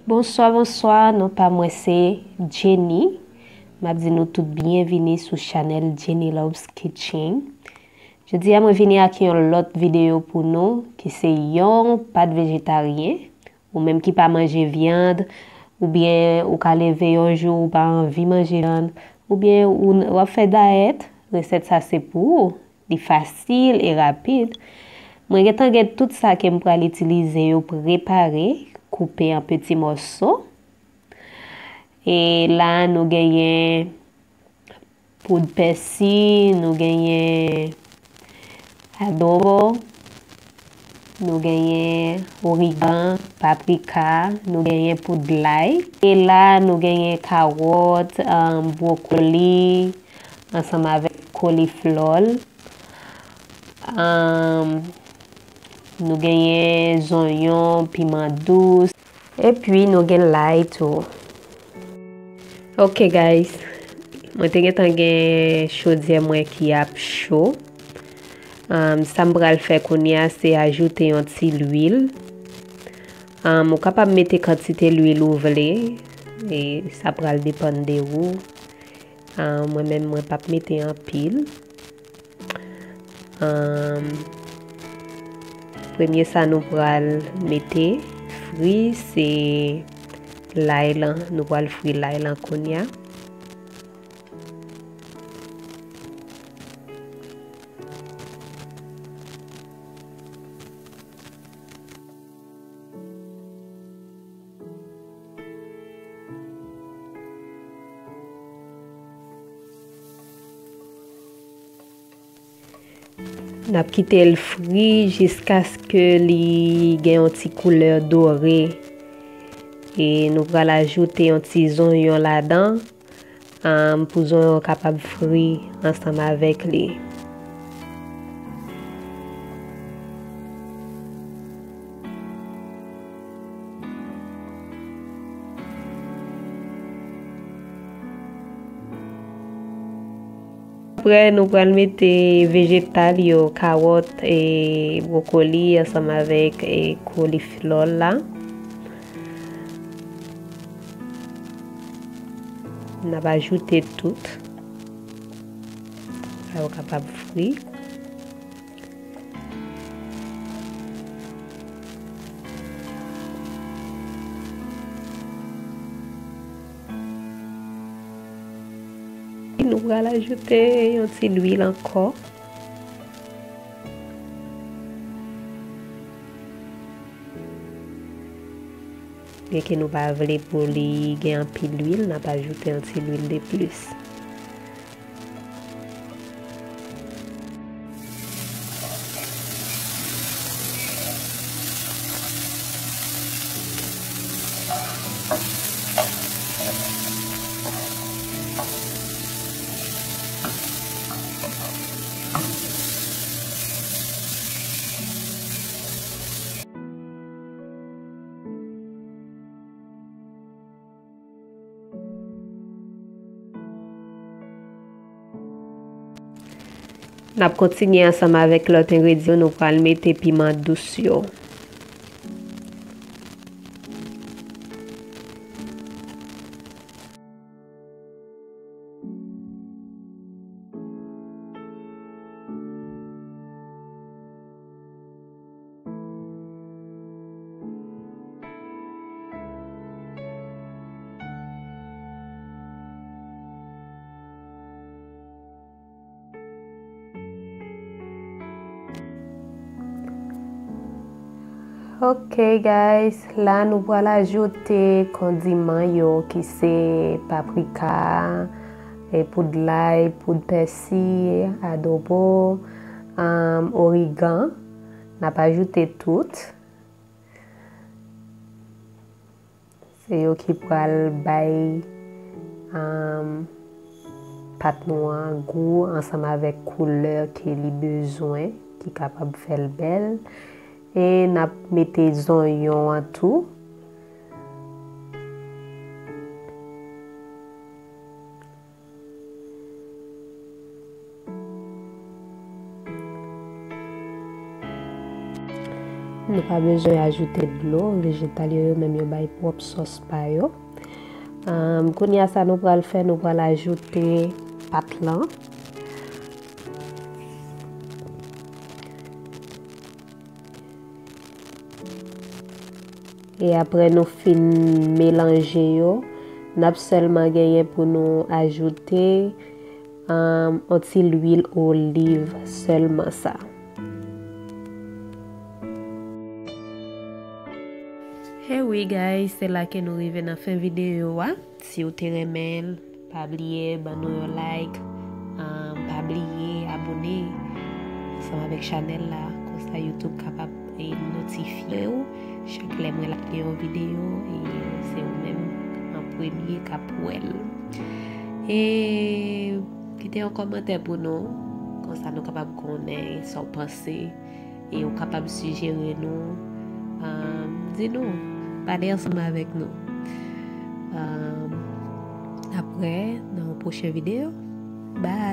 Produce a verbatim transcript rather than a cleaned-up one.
Bonswa, bonswa, non pa mwen se Jenny. M ap di nou tout byenvini sou chanèl Jenny Loves Kitchen. Jodi a mwen vini ak yon lòt videyo pou nou ki se yon pat vejetaryen. Ou menm ki pa manje vyann, oubyen ou ka leve yon jou ou pa anvi manje vyann, oubyen ou, w ap fè dayèt, resèt sa se pou ou. Li fasil e rapid. Mwen gentan gen tout sa ke m pral itilize yo prepare, koupe an peti mòso. E la nou genyen poud pèsi, nou genyen adobo, nou genyen origan, paprika, nou genyen poud lay. E la nou genyen kawòt, um, bwokoli, ansanm avèk koliflòl. Um, nou genyen zonyon, piman dous. Epi nou gen lay tou. Ok guys, mwen te gentan gen chodyè mwen ki ap cho. Um, sa m pral fè kounye a se ajoute yon ti lwil. Um, ou kapab mete kantite lwil ou vle, e sa pral depann de ou. Ah, mwen menm, mwen p ap mete anpil. Ahn, premye sa nou pral mete fri, se lay lan. Nou pral fri lay lan kounye a. N ap kite l fri jiskaske li gen yon ti koulè dore. E nou pral ajoute yon ti zonyon ladan, um, pou zonyon kapab fri ansanm avèk li. Apre, nou pral mete vejetal yo, kawòt, e bwokoli ansanm avèk, e koliflò la. N ap ajoute tout. Sa yo kapab fri. Nou pral ajoute yon ti lwil ankò. Byenke nou pa vle pou li gen anpil lwil, n ap ajoute yon ti lwil de plis. N ap kontinye ansanm avèk lòt engredyan, nou pral mete piman dous yo. Ok guys, la nou pral ajoute kondiman yo ki se paprika, e poud lay, poud pèsi, adobo, um, origan. N ap ajoute tout. Se yo ki pral bay, um, pat nou an gou ansanm avèk koulè ke li bezwen, ki kapab fè l bèl. E n ap mete zonyon an tou. N Nou pa bezwen ajoute dlo, vejetal yo, yo menm yo bay pwòp sòs pa yo. Ahn, kounye a sa nou pral fè, nou pral ajoute pat lan. E apre nou fin melanje yo, n ap sèlman genyen pou nou ajoute, ahn, yon ti lwil oliv sèlman sa. Hey wi guys, se la ke nou rive nan fen videyo a. Si w te renmen l, pa bliye ban nou yon like. Ahn, pa bliye abone ansanm avèk chanèl la. Konsa YouTube kapab, e, notifye w chak lè mwen lage yon videyo, e se ou menm an premye k ap wè l. E kite yon kòmantè pou nou. Konsa nou kapab konnen sa w panse. E ou kapab sijere nou, um, di nou, pale ansanm avèk nou. Um, apre, nan yon pwochen videyo. Bye!